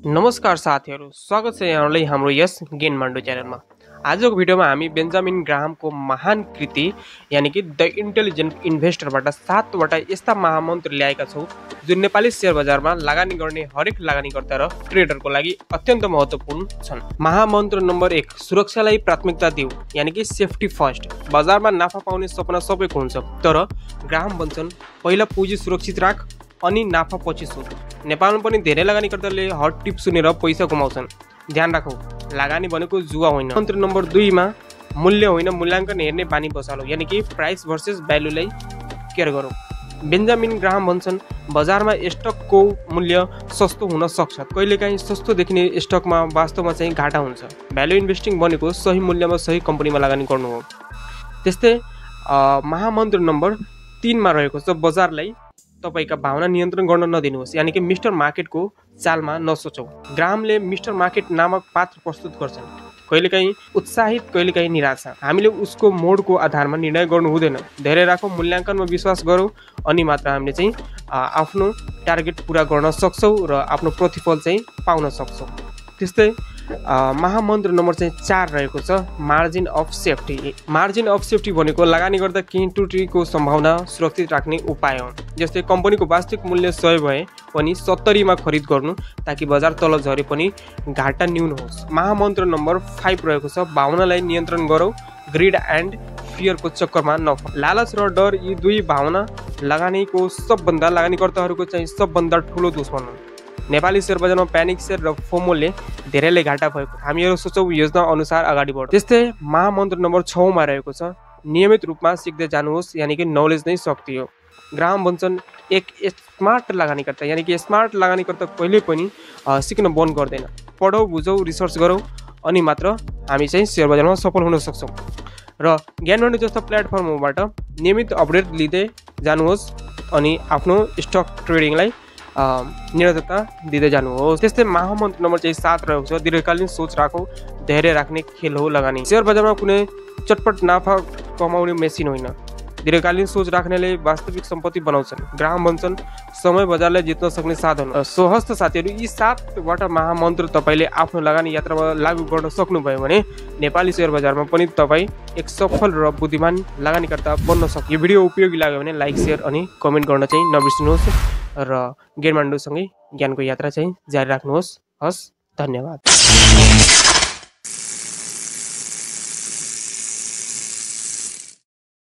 नमस्कार साथीहरु, स्वागत छ यहाँलाई हाम्रो यस ज्ञानमाण्डु च्यानलमा। आजको भिडियोमा हामी बेन्जामिन ग्राहमको महान कृति यानी कि द इन्टेलिजेन्ट इन्भेस्टरबाट 7 वटा यस्ता महामन्त्र ल्याएका छौं जुन नेपाली शेयर बजारमा लगानी गर्ने हरेक लगानीकर्ता र ट्रेडरको लागि अत्यन्त महत्त्वपूर्ण छन्। महामन्त्र नम्बर 1, सुरक्षालाई प्राथमिकता दिऊ यानी कि सेफ्टी फर्स्ट। बजारमा नाफा पाउने सपना सबैको हुन्छ, तर ग्राहम भन्छन् पहिला पुँजी सुरक्षित राख अनि नाफा पछि सोच। नेपालमा पनि धेरै लगानीकर्ताले हट टिप सुनेर पैसा कमाउँछन्। ध्यान राखौ, लगानी भनेको जुवा होइन। मन्त्र नम्बर 2 मा मूल्य होइन मूल्याङ्कन हेर्ने बानी बसालौ यानी कि प्राइस भर्सेस भ्यालुलाई केयर गरौ। बेन्जामिन ग्राहम भन्छन् बजारमा स्टकको मूल्य सस्तो हुन सक्छ, कहिलेकाहीँ सस्तो देखिने स्टकमा वास्तवमा चाहिँ घाटा हुन्छ। भ्यालु इन्भेस्टिङ भनेको सही मूल्यमा सही कम्पनीमा लगानी गर्नु हो। त्यस्तै महामन्त्र नम्बर 3 मा रहेको छ बजारलाई तपाईका भावना नियन्त्रण गर्न नदिनुहोस् यानी कि मिस्टर मार्केटको चालमा नसोचौ। ग्राहमले मिस्टर मार्केट नामक पात्र प्रस्तुत गर्छन्, कहिलेकाहीँ उत्साहित कहिलेकाहीँ निराशा। हामीले उसको मोडको आधारमा निर्णय गर्नु हुँदैन। धेरै राखौँ, मूल्याङ्कनमा विश्वास गरौँ अनि मात्र हामीले चाहिँ आफ्नो टार्गेट पूरा गर्न सक्छौँ र आफ्नो प्रतिफल चाहिँ पाउन सक्छौँ। त्यस्तै महामन्त्र नम्बर 4 रहेको छ margin of safety. Margin of safety भनेको लगानी गर्दा केही त्रुटिको सम्भावना सुरक्षित राख्ने उपाय हो। जस्तै कम्पनीको वास्तविक मूल्य 100 भए पनि 70 मा खरिद गर्नु ताकि बजार तल झरे पनि घाटा न्यून होस्। महामन्त्र नम्बर 5 रहेको छ भावनालाई नियन्त्रण गरौ, ग्रिड एन्ड फियरको चक्करमा नफा। लालच र डर यी दुई भावना लगानीकर्ताहरूको चाहिँ सबभन्दा ठुलो दुश्मन हो। नेपाली शेयर बजारमा प्यानिक सेयर र फोमोले धेरैले घाटा भएको। हामीहरू सोचौँ योजना अनुसार अगाडि बढ्छौँ। त्यस्तै महामन्त्र नम्बर 6 मा रहेको छ नियमित रूपमा सिक्दै जानुहोस् यानी कि नलेज नै शक्ति हो। ग्राहम भन्छन् एक स्मार्ट लगानीकर्ता यानी कि स्मार्ट लगानीकर्ता कहिले पनि सिक्न बन्द गर्दैन। पढौँ, बुझौँ, रिसर्च गरौँ अनि मात्र हामी चाहिँ शेयर बजारमा सफल हुन सक्छौँ। र ज्ञानमाण्डु जस्ता प्लेटफर्मबाट नियमित अपडेट लिँदै जानुहोस् अनि आफ्नो स्टक ट्रेडिङलाई निरन्तरता दिँदै जानुहोस्। त्यस्तै महामन्त्र नम्बर 7 रहेको छ दीर्घकालीन सोच राखौ, धेरै राख्ने खेल हो लगानी। शेयर बजारमा कुनै चटपट नाफा कमाउने मेसिन होइन, दीर्घकालीन सोच राख्नेले वास्तविक सम्पत्ति बनाउँछन्। ग्राहम भन्छन् समय बजारलाई जित्न सक्ने साधन हो। सोहस्त साथीहरू, यी 7 वटा महामन्त्र तपाईले आफ्नो लगानी यात्रामा लागू गर्न सक्नुभयो भने नेपाली शेयर बजारमा पनि तपाईँ एक सफल र बुद्धिमान लगानीकर्ता बन्न सक्छ। यो भिडियो उपयोगी लाग्यो भने लाइक, शेयर अनि कमेन्ट गर्न चाहिँ नबिर्सिनुहोस् र ज्ञानमाण्डुसँगै ज्ञानको यात्रा चाहिँ जारी राख्नुहोस्। हस्, धन्यवाद।